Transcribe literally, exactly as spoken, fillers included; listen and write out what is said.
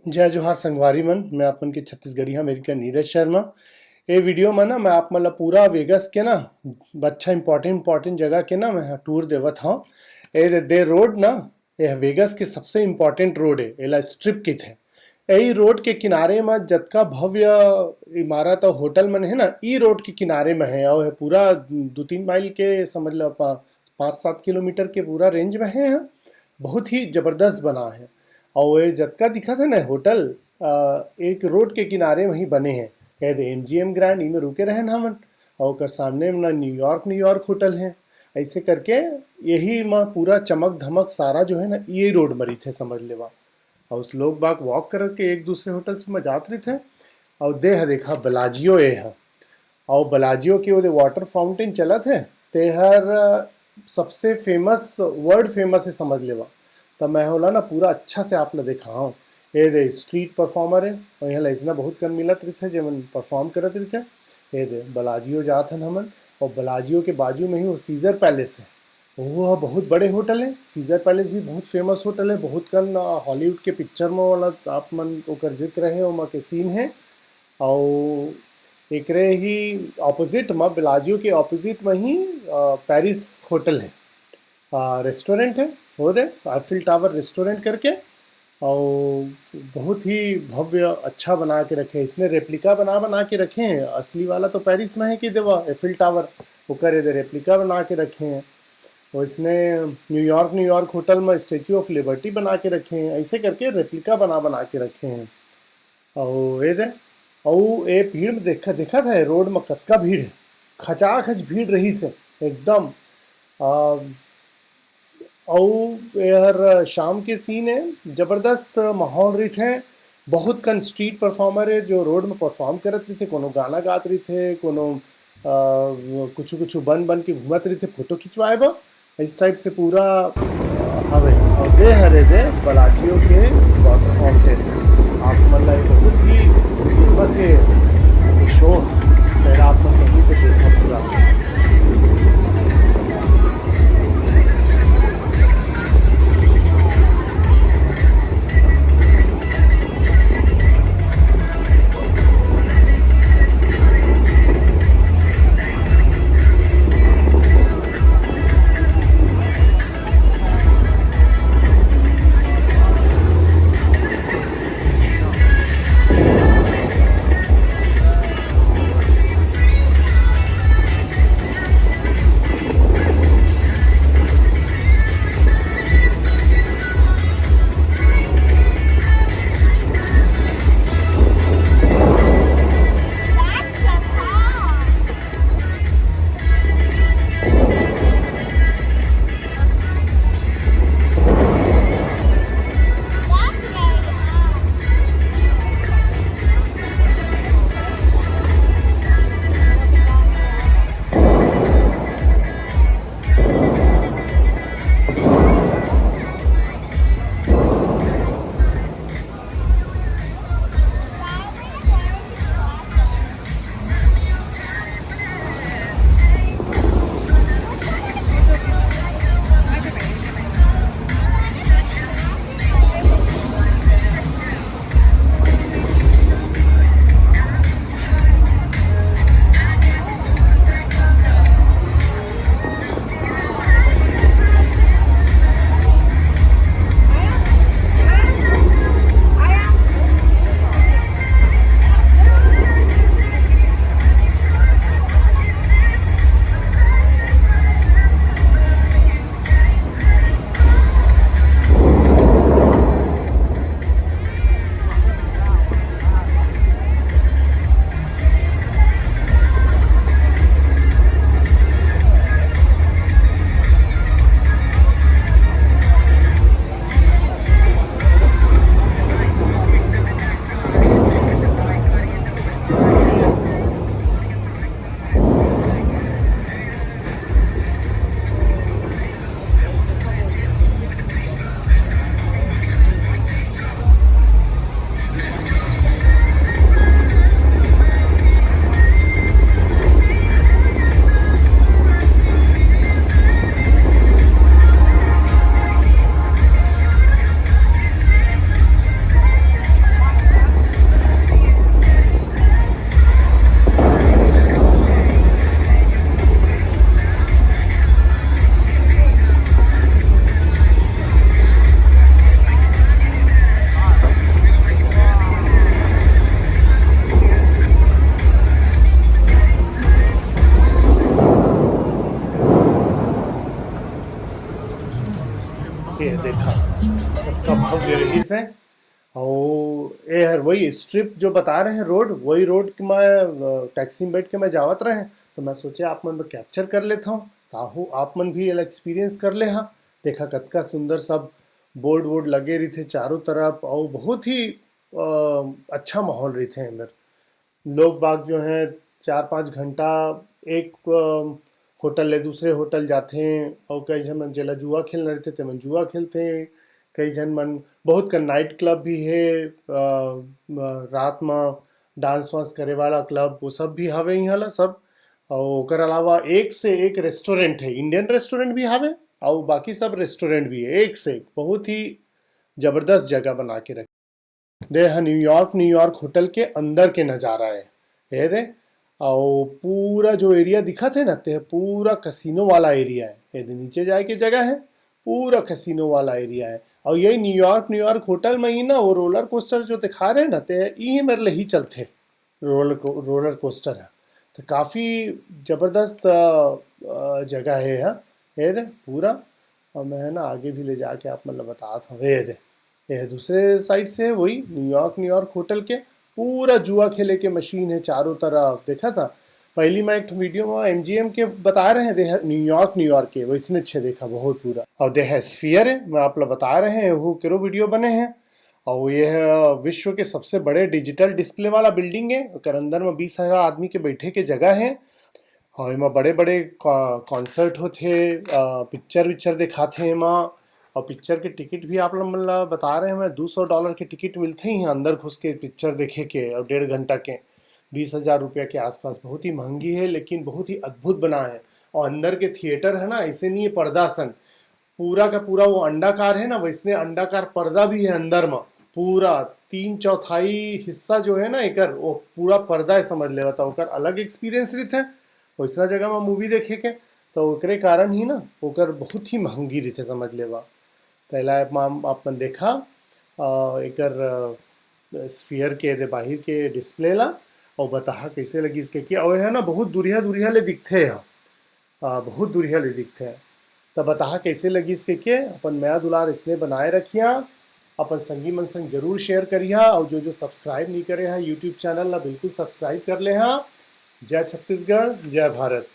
जय जोहार संगवारी मन, मैं आप मन के छत्तीसगढ़िया अमेरिकन नीरज शर्मा। ए वीडियो में ना मैं आप मन ला पूरा वेगस के ना अच्छा इंपॉर्टेंट इंपॉर्टेंट जगह के ना मैं टूर देवत हूँ। ए दे, दे रोड ना, ये वेगस के सबसे इंपॉर्टेंट रोड है, एला स्ट्रिप किथे। यही रोड के किनारे में जतका भव्य इमारत और होटल मन है ना, ई रोड के किनारे में है और है पूरा दो तीन माइल के समझ लो पा- पाँच सात किलोमीटर के पूरा रेंज में है। बहुत ही जबरदस्त बना है। और ये जतका दिखत है ना होटल, अ, एक रोड के किनारे में ही बने हैं। ये दे एम जी एम ग्रैंड, इमे रुके रहन हमन। और ओकर सामने में ना न्यूयॉर्क, न्यूयॉर्क होटल है। ऐसे करके यही में पूरा चमक धमक सारा जो है ना, ये रोड में रहिथे, समझ लेवा। और उस लोग बाग वॉक करके एक दूसरे होटल से में जात रहिथे। और दे ह देखा बलाजियो ए है। और बलाजियो के ओदे वाटर फाउंटेन चलत है, तेहर सबसे फेमस, वर्ल्ड फेमस है समझ लेवा। त मैं ओला ना पूरा अच्छा से आप ला देखाऊँ। ये दे स्ट्रीट परफॉर्मर है और यहाँ ला ऐसना बहुत कम मिलत रहिथे जेमन परफॉर्म करत रहिथे। ये दे बलाजियो जात हन हमन। और बलाजियो के बाजू में ही वो सीजर पैलेस है। वो ह बहुत बड़े होटल है। सीजर पैलेस भी बहुत फेमस होटल है, बहुत कन अ, हॉलीवुड के पिक्चर में वाला आप मन ओकर जिक्र है, ओमा के सीन है। और एकरे ही ऑपोजिट में, बेलाजियो के ऑपोजिट में ही अ, पेरिस होटल है, अ, रेस्टोरेंट है, वो दे आईफिल टावर रेस्टोरेंट करके। और बहुत ही भव्य अच्छा बना के रखे हैं। इसने रेप्लिका बना बना के रखे हैं। असली वाला तो पेरिस में है कि देवा एफिल टावर, ओकर ये दे रेप्लिका बना के रखे हैं। और इसने न्यूयॉर्क, न्यूयॉर्क होटल में स्टैचू ऑफ लिबर्टी बना के रखे हैं। ऐसे करके रेप्लिका बना बना के रखे हैं। और ये दे, और ये भीड़ में देखा, देखा था रोड में कतका भीड़ है, खचाखच भीड़ रही से एकदम। आ, अउ एहर शाम के सीन है, जबरदस्त माहौल रहिथे। बहुत कन स्ट्रीट परफॉर्मर है जो रोड में परफॉर्म करत रहिथे, कोनो गाना गात रहिथे, कोनो अ, कुछु कुछु बन बन के घूमत रहिथे फोटो खिंचवाए बर। इस टाइप से पूरा हवे। और दे हरे दे बलाचियो के वाटर फाउंटेन। आप मन ला ये बहुत ही फेमस है शो, तेरा आप मन कहीं तो देखा पूरा। देखा, सबका भव्य रहिस हे। अउ ए हर वही स्ट्रिप जो बता रहे हैं रोड, वही रोड के मैं, अ, टैक्सी में बैठ के मैं जावत रहे, तो मैं सोचे आप मन बर कैप्चर कर लेता हूँ, ताहू आप मन भी एला एक्सपीरियंस कर ले हा। देखा कतका सुंदर सब बोर्ड वोर्ड लगे रहिथे चारों तरफ, अउ बहुत ही, अ, अच्छा माहौल रहिथे अंदर। लोग बाग जो हैं चार पाँच घंटा एक, अ, होटल ले दूसरे होटल जाथे, अउ कई झन मन जेला जुआ खेलना रहिथे, तेमन जुआ खेलथे। कई झन मन, बहुत कन नाइट क्लब भी हे, अ, अ, रात म डांस वांस करे वाला क्लब, वो सब भी हवे इहाँ ला सब। अउ ओकर अलावा एक से एक रेस्टोरेंट हे, इंडियन रेस्टोरेंट भी हवे, अउ बाकी सब रेस्टोरेंट भी हे, एक से एक। बहुत ही जबरदस्त जगह बना के रखे। दे ह न्यूयॉर्क, न्यूयॉर्क होटल के अंदर के नजारा हे। ए दे, अउ पूरा जो एरिया दिखत हे ना, ते ह पूरा कसिनो वाला एरिया हे। ए दे नीचे जाए के जगह हे, पूरा कसिनो वाला एरिया हे। अउ यही न्यूयॉर्क, न्यूयॉर्क होटल में ही ना वो रोलर कोस्टर जो दिखा रहे ना, ते ह इही मेर ले ही चलथे। रोलर को-, रोलर कोस्टर हे। तो काफ़ी जबरदस्त, अ, अ, जगह हे यह। ए दे पूरा, अउ मैं ह ना आगे भी ले जाके आप मन ल बतात हूँ। ए दे, ए दूसरे साइड से हे वही न्यूयॉर्क, न्यूयॉर्क होटल के पूरा जुआ खेले के मशीन हे चारों तरफ। देखा था पहली मैं एक ठो वीडियो में एमजीएम के बता रहे हैं, दे ह न्यूयॉर्क, न्यूयॉर्क के वैसने छे देखा बहुत पूरा। अउ दे ह स्फीयर हे, मैं आप ल बता रहे हैं, वो केरो वीडियो बने हैं। अउ ये ह विश्व के सबसे बड़े डिजिटल डिस्प्ले वाला बिल्डिंग हे, ओकर अंदर में बीस हजार आदमी के बैठे के जगह हे। अउ एमा बड़े-बड़े कॉ-, कॉन्सर्ट होथे, अ, पिक्चर विक्चर देखाथे एमा। अउ पिक्चर के टिकट भी आप लोग मन ल बता रहे हैं, दू सौ डॉलर के टिकट मिलथे इहाँ अंदर घुस के पिक्चर देखे के, अउ डेढ़ घंटा के बीस हजार रुपया के आसपास। बहुत ही महंगी हे, लेकिन बहुत ही अद्भुत बना हे। अउ अंदर के थिएटर हे ना, ऐसे नहीं हे पर्दा सन, पूरा का पूरा वो अंडाकार हे ना, वैसने अंडाकार पर्दा भी हे अंदर म। पूरा तीन चौथाई हिस्सा जो हे ना एकर, वो पूरा पर्दा हे समझ लेवा, त ओकर अलग एक्सपीरियंस रहिथे। वैसना जगह म मूवी देखे के, त ओकरे कारण ही ना ओकर बहुत ही महंगी रहिथे समझ लेवा। त एला आप मन, आप मन देखा, अ, एकर, अ, स्फीयर के दे बाहिर के डिस्प्ले ला, अउ बताहा कैसे लगिस कहिके। अउ एह ना बहुत दूरिहा दूरिहा ले दिखथे ह, अ, बहुत दूरिहा ले दिखथे। त बताहा कैसे लगिस कहिके, अपन मया दुलार इसने बनाए रखिया, अपन संगी मन संग जरूर शेयर करिहा, अउ जो जो सब्सक्राइब नहीं करे हा YouTube चैनल ला बिल्कुल सब्सक्राइब कर ले हा। जय छत्तीसगढ़, जय भारत।